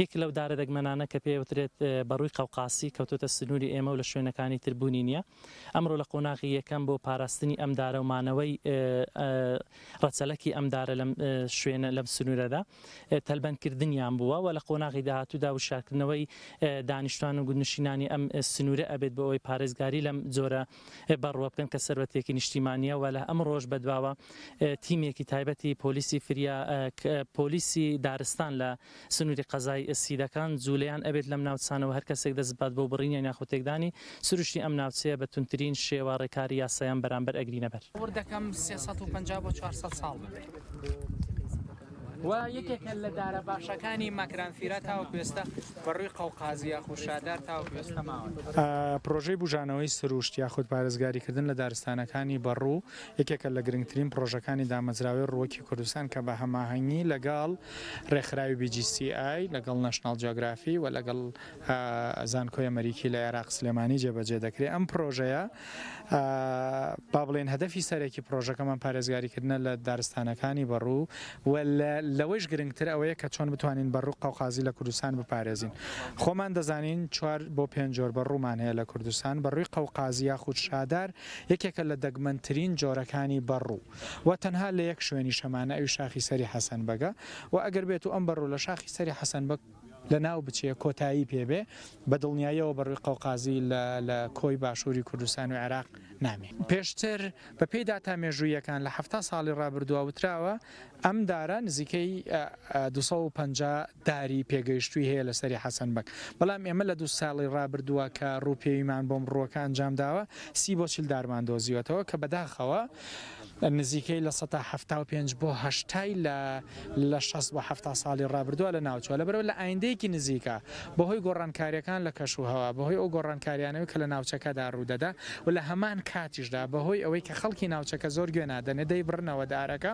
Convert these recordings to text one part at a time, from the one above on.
یەک لەو دارە دەگمەنانە کە پێی وترێت بەڕووی قەوقاسی کەوتۆتە سنووری ئێمە و لە شوێنەکانی تر بوونی نییە. ئەمڕۆ لە قۆناغی یەکەم بۆ پاراستنی ئەم دارە و مانەوەی ڕەچەلەکی ئەم دارە لەم شوێنە لەم سنوورەدا تەلبەندکردنیان بووە و لە قۆناغی داهاتوودا وشیارکردنەوەی دانیشتوان و گوندنشینانی ئەم سنوورە ئەبێت بۆ ئەوەی پارێزگاری لەم جۆرە بەڕووە بکەن کە سەروەتێکی نیشتیمانییە و لە ئەمڕۆش بەدواوە تیمێکی تایبەتی پۆلیسی فریا پۆلیسی دارستان لە سنووری قەزای سیدەکان جوولەیان ئەبێت لەم ناوچانە و هەر کەسێک دەست ببات بۆ بڕینیان یاخود تێکدانی سروشتی ئەم ناوچەیە بە توندترین شێوە ڕێکاری یاسایان بەرامبەر ئەگرینە بەر. باوەڕ دەکەم 350 بۆ 400 ساڵ ببێت و یەکێکە لە دارە باشەکانی مەکران فیرا تاوەکو ئێستا بە ڕووی قەوقازی یاخود شادار تاوەکو ئێستا ماوەتەوە. پڕۆژەی بوژانەوەی سروشت یاخود پارێزگاریکردن لە دارستانەکانی بەڕوو یەکێکە لە گرنگترین پڕۆژەکانی دامەزراوەی ڕووەکی کوردستان کە بە هەماهەنگی لەگەڵ ڕێکخراوی BGCI، لەگەڵ ناشناڵ جیۆگرافی و لەگەڵ زانکۆی ئەمەریکی لە عێراق سلێمانی جێبەجێ دەکرێت. ئەم پڕۆژەیە با بڵێین هەدەفی سەرەکی پڕۆژەکەمان پارێزگاریکردنە لە دارستانەکانی بەڕوو و لەوەیش گرنگتر ئەوەیە کە چۆن بتوانین بەڕوو قەوقازی لە کوردستان بپارێزین. خۆمان دەزانین چوار بۆ پێنج جۆر بەڕوومان هەیە لە کوردستان، بەڕووی قەوقازی یاخود شادار یەکێکە لە دەگمەنترین جۆرەکانی بەڕوو و تەنها لە یەک شوێنیش هەمانە ئەویش شاخی سەری حەسەن بەگە و ئەگەر بێتو ئەم بەڕوو لە شاخی سەری حەسەن بەگ لە ناو بچێ کۆتایی پێ بێ بە دڵنیاییەوە بەڕووی قەوقازی لە لە کۆی باشووری کوردستان و عێراق نامێنێ. پێشتر بە پێی داتا مێژووییەکان لە 70 ساڵی ڕابردووە وتراوە ئەم دارە نزیکەی 250 داری پێگەیشتووی هەیە لە سەری حەسەن بەگ بەڵام ئێمە لە دوو ساڵی ڕابردووە کە ڕووپێویمان بۆم ڕووەکە ئەنجام داوە سی بۆ 40 دارمان دۆزیوەتەوە کە بەداخەوە نزیکەی 75% بۆ هەشتای لە لە 60 بۆ 70 ساڵی ڕابردووە لە ناوچوە لەبەرئەوە لە ئایندەیەکی نزیکە بەهۆی گۆڕانکاریەکان لە کەش و هەوا بەهۆی ئەو گۆڕانکاریانەوەی کە لە ناوچەکەدا ڕوودەدا و لە هەمان کاتیشدا بەهۆی ئەوەی کە خەڵکی ناوچەکە زۆر گوێ نادەنێ دەیبڕنەوە دارەکە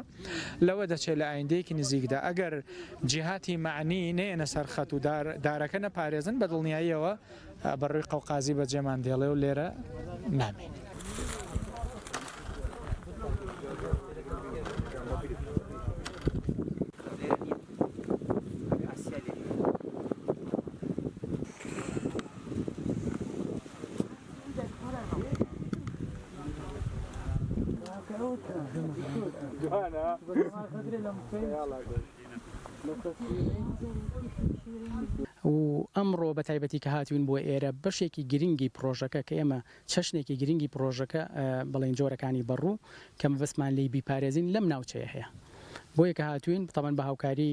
لەوە دەچێت لە ئایندەیەکی نزیکدا ئەگەر جیهاتی مەعنی نەیەنە سەر خەت و دارەکە نەپارێزن بە دڵنیاییەوە بە ڕووی قەوقازی بەجێمان دێڵێ و لێرە نامێنێ. و ئەمڕۆ بە تایبەتی کە هاتووین بۆ ئێرە بەشێکی گرنگی پڕۆژەکە کە ئێمە چەشنێکی گرنگی پڕۆژەکە بڵێین جۆرەکانی بەڕوو کە مەبەستمان لێی بیپارێزین لەم ناوچەیە هەیە بۆیە کە هاتووین تەبعەن بە هاوکاری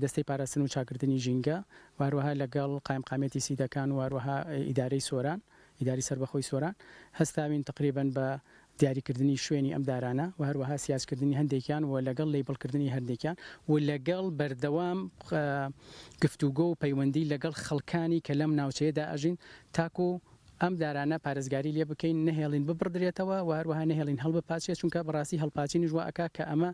دەستەی پاراستن و چاکردنی ژینگە و هەروەها لەگەڵ قایمقامیەتی سیدەکان و هەروەها ئیدارەی سۆران ئیداری سەربەخۆی سۆران هەستاوین تەقریبەن بە دیاریکردنی شوێنی ئەم دارانە و هەروەها سیاجکردنی هەندێکیان و لەگەڵ لەیبڵکردنی هەندێکیان و لەگەڵ بەردەوام گفتوگۆ و پەیوەندی لەگەڵ خەڵکانی کە لەم ناوچەیەدا ئەژین تاکو ئەم دارانە پارێزگاری لێ بکەین نەهێڵین ببڕدرێتەوە و هەروەها نەهێڵین هەڵبپاچێت چونکە بەڕاستی هەڵپاچینیش وا ئەکا کە ئەمە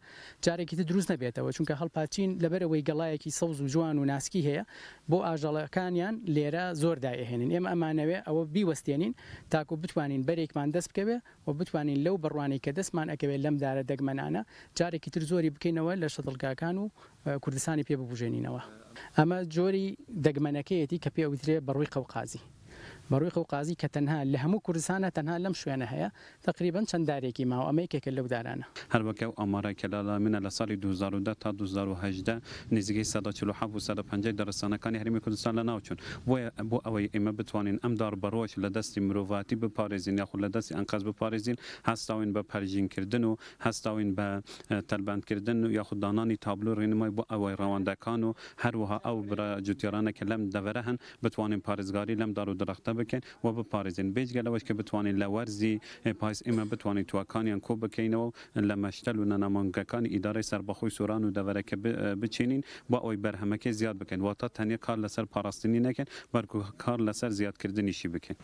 جارێکی تر دروست نەبێتەوە چونکە هەڵپاچین لەبەرئەوەی گەڵایەکی سەوز و جوان و ناسکی هەیە بۆ ئاژەڵەکانیان لێرە زۆر دایئەهێنن ئێمە ئەمانەوێ ئەوە بیوەستێنین تاکو بتوانین بەرێکمان دەست بکەوێ و بتوانین لەو بەڕوانەی کە دەستمان ئەکەوێ لەم دارە دەگمەنانە جارێکی تر زۆری بکەینەوە لە شەتڵگاکان و کوردستانی پێ ببوژێنینەوە. ئەمە جۆری دەگمەنەکەیەتی کە پێ ئەوترێ بەڕووی قەوقازی. بەڕووی قەوقازی کە تەنها لە هەموو کوردستانا تەنها لەم شوێنە هەیە تەقریبەن چەند دارێکی ماوە ئەمە یەکێکە لەو دارانە. هەر وەک ئەو ئامارەی کە لە لای منە لە ساڵی 2010 تا 2018 نزیکەی 47% و 50% دارستانەکانی هەرێمی کوردستان لە ناو چوون بۆیە بۆ ئەوەی ئێمە بتوانین ئەم دار بەڕووەش لە دەستی مرۆڤایەتی بپارێزین یاخود لە دەستی ئەنقەست بپارێزین هەستاوین بە پەرژین کردن و هەستاوین بە تەلبەند کردن یاخود دانانی تابلۆی ڕێنمای بۆ ئەوەی ڕەوەندەکان و هەروەها ئەو برا جوتیارانە کە لەم دەڤەرە هەن بتوانین پارێزگاری لەم دار و درەختە بکەین و بپارێزین بێجگە لەوەش کە بتوانین لە وەرزی پایز ئێمە بتوانین تواکانیان کۆ بکەینەوە و لە مەشتەل و نەنامانگەکانی ئیدارەی سەربەخۆی سۆران و دەڤەرەکە بچێنین بۆ ئەوەی بەرهەمەکەی زیاد بکەین واتا تەنیا کار لەسەر پاراستنی نەکەین بەڵکو کار لەسەر زیادکردنیشی بکەین.